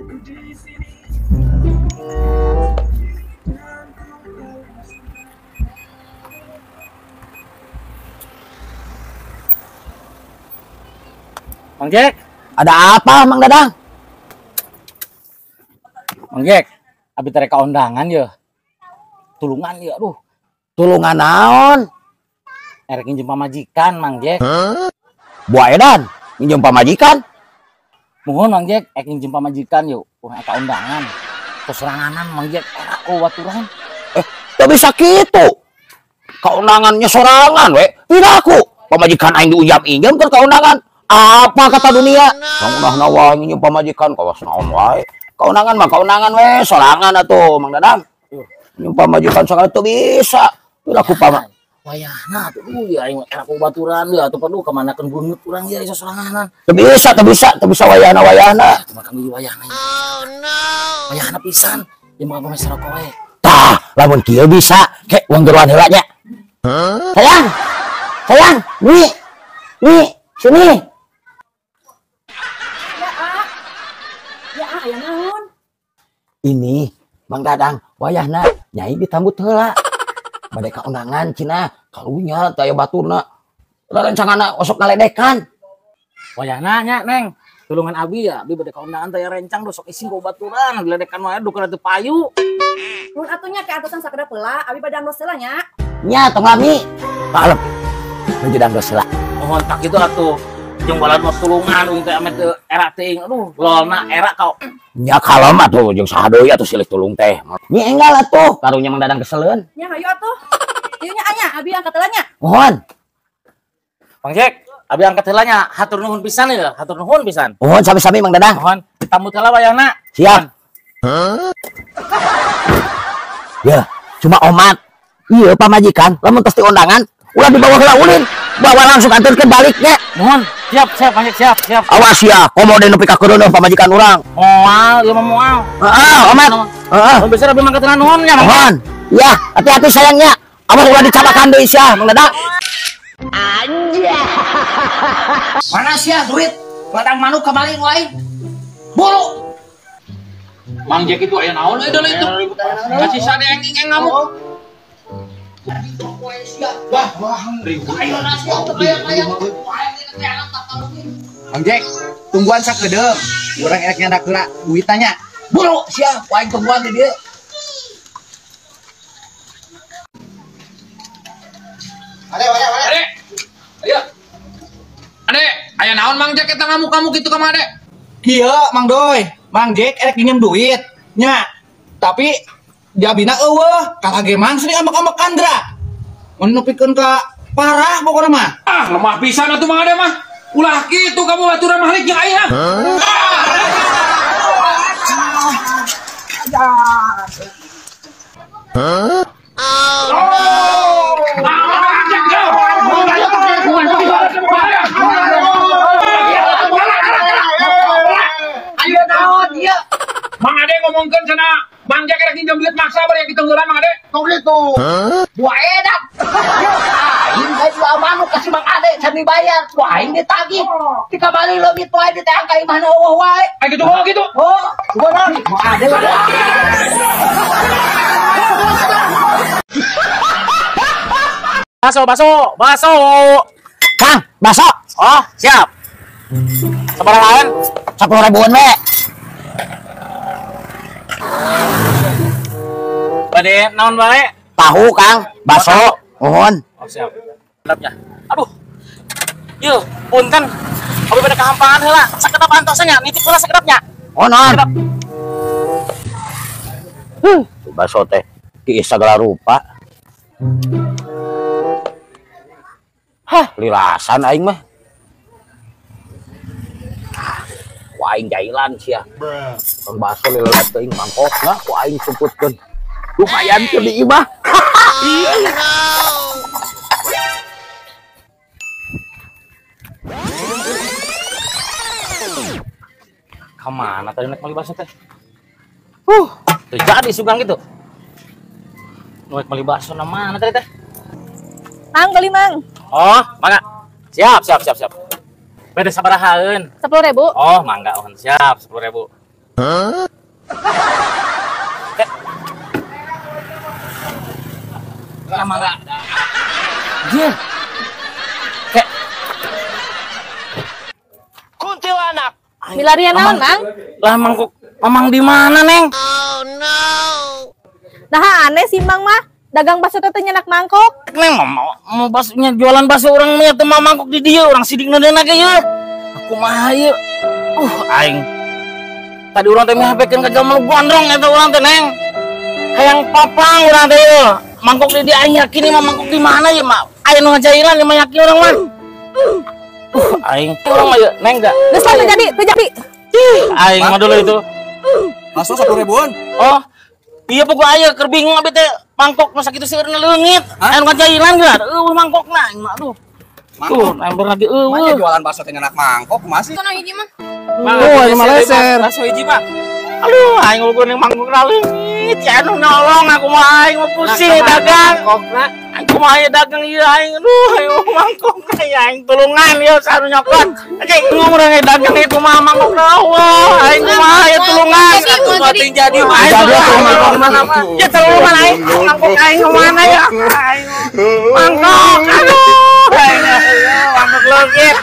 Mang Jack, ada apa Mang Dadang? Mang Jack, abi terek undangan ya. Tulungan ya, aduh. Tulungan naon? Erek nginjem pamajikan, Mang Jack. Huh? Buah edan, nginjem pamajikan? Mohon Mang Jack, erek nginjem pamajikan yuk. Urang eta undangan. Keseranganan Mang Jack, era ku baturan. Teu bisa kitu. Kaundangannya sorangan we. Tidak aku. Pamajikan aing diunjam-injem keur kaundangan. Apa kata dunia? Kang udah nawa nginjem pamajikan kawas naon wae. Kaundangan mah kaundangan we, sorangan atuh Mang Dadang. Nginjem pamajikan sakali teu bisa. Ulah ku pama. Wayahna atuh ya aing era ku baturan ya atuh perlu kamanakeun beungeut urang ieu iso soranganan. Teu bisa, teu bisa, teu bisa wayahna-wayahna. Teu makan deui wayahna. Oh no. Wayahna pisan, ieu mah geus rokok we. Tah, lamun kieu bisa, ke uang geruan heula nya. Sayang. Sayang, nih. Nih, sini. Ya, aya naon? Ini Mang Dadang wayahna nyai ditambut heula. Bade ka undangan cenah, karunya teh aya baturna. Rerencanganna osok ngaledekan. Wayahna nya, Neng. Tulungan abi ya, abi bade ka undangan teh rencang sok ising ku baturan, diledekan wae dukeun teu payu. Mun atunya ke antosan sakedap heula, abi bade angdos heula nya. Nya tong lami. Kalem. Nuju dangdos heula. Mohon tak kitu atuh. Jeung balad mah tulungan uing teh ame teu era teuing. Aduh, lolna era kau. Nya kalem atuh jeung saha deui atuh silih tulung teh. Nya enggal atuh, karunya Mang Dadang keseleun. Nya hayu atuh. Ieu nya anya, abi angkat heula nya. Mohon. Mang Jack, abi angkat heula nya, hatur nuhun pisan ieu, hatur nuhun pisan. Mohon sami-sami Mang Dadang. Mohon, ditambut heula wayahna. Siap. Hah? Ya, cuma omat. Ieu pamajikan lamun tos diundangan ulah dibawa heula ulin. Bawa langsung anterkeun baliknya. Mohon. Siap, siap, Mang Jack, siap, siap. Awas ya, komo deui nepi ka keureuneun pamajikan urang. Moal, ieu mah moal. Heeh, omat. Heeh. Mun bisa abi mangkat nuhun nya, Mang. Mohon. Ya, hati-hati sayangnya. Awas ulah dicabakan deui sia, Mang Dadang. Anjay. Mana sia duit? Ladang manuk kemarin wae. Buru. Mang Jack itu aya naon euy deuleu itu. Kasih sade eng-eng ngamuk. Wah, wah, ayo nasi Mang Jack, tungguan sakedeung. Urang erek nyandak heula duitannya. Buru sia, wae tungguan di dieu. Ade, ade, ade. Ayo. Ade, aya naon Mang Jack eta ngamuk-ngamuk kitu ka Mang Ade? Kieu Mang Doy, Mang Jack erek nginjem duit nya. Tapi jabina eueuh, kalah ge mang sering ambek-ambekan dra. Mun nepikeun ka parah pokona mah. Ah, lemah pisan atuh Mang Ade mah. Ulah kitu kamu baturan mahalik jeung aing ah. Hah? Ayo naon ieu? Mang Ade ngomongkeun cenah Mang Jack erek nginjem duit maksa bari ditenggelan Mang Ade. Tong kitu. Buah edan. Aing geus jual manuk ka si Mang Ade can dibayar. Ku aing ditagih. Di kamari leungit wae diteang ka imahna eueuh wae. Ai kitu oh kitu. Oh, bener. Mang Ade. Baso, baso, baso. Kang, baso. Oh, siap. Sabarahaan? 10 ribuan we. Bade naon bae? Tahu, Kang. Baso. Mohon. Oh, siap. Mantapnya. Aduh. Yeuh, punten. Abi bade kahampangan heula. Sakedap antosan nya, nitip heula sakedapnya. Oh, naon? Baso teh kiis sagala rupa. Hah, lilasan aing mah. Ku aing jailan sia. Kang baso lilat teuing mangkokna ku aing semputkeun. Lumayan keur di imah. Kamana tadi naik meuli bakso teh? Teu jadi sugang gitu. Naik meuli bakso na mana tadi teh? Mang, beli mang. Oh, mangga. Siap, siap, siap, siap. Beda sabarahaeun? 10.000. Oh, mangga, oh, siap, 10.000. Lama enggak? Dia. Kayak kuntilanak. Milarian naon, Mang? Lah mangkuk Mamang di mana, Neng? Oh no. Nah, aneh sih Mang mah. Dagang bakso teh nyenak mangkok. Neng mau baksonya jualan bakso urang mah teu mangkok di dieu, urang sidik neundeuna ge ieu. Aku mah ieu. Aing. Tadi urang teh mihapekeun ka jalma nu gondrong eta urang teh, Neng. Hayang papang urang teh ieu. Mangkok di dieu aing yakin mah mangkok di mana ieu mah. Aya nu ngajailan ieu mah yakin urang mah. Aing urang mah ieu, Neng da. Geus lah teu jadi, teu jadi. Aing mah dulu itu. Bakso 10 ribuan. Oh. Iya pokok aya keur bingung abi teh mangkok masa kitu seueurna leungit. Aya nu ngajailan geura. Eueuh mangkokna aing mah aduh. Tuh, ember lagi eueuh. Mah jualan bakso teh nyenak mangkok masih. Sono hiji mah. Oh, ini mah leser. Bakso hiji, Pak. Aduh, aing ukur ning mangkok leungit. Ya anu nolong aku mah aing mah pusing dagang. Mangkokna. Aing kumaha ieu dagang ieu aing. Aduh, aing mangkokna ya aing tulungan ieu saru nyokot. Anjing ngomong urang dagang ieu kumaha mangkokna. Wah, aing kumaha ieu tulungan. Jadi jadi mangkok mana mah. Ya tulungan aing mangkok aing kemana ya? Aing mangkok. Aduh, aing mangkok leungit.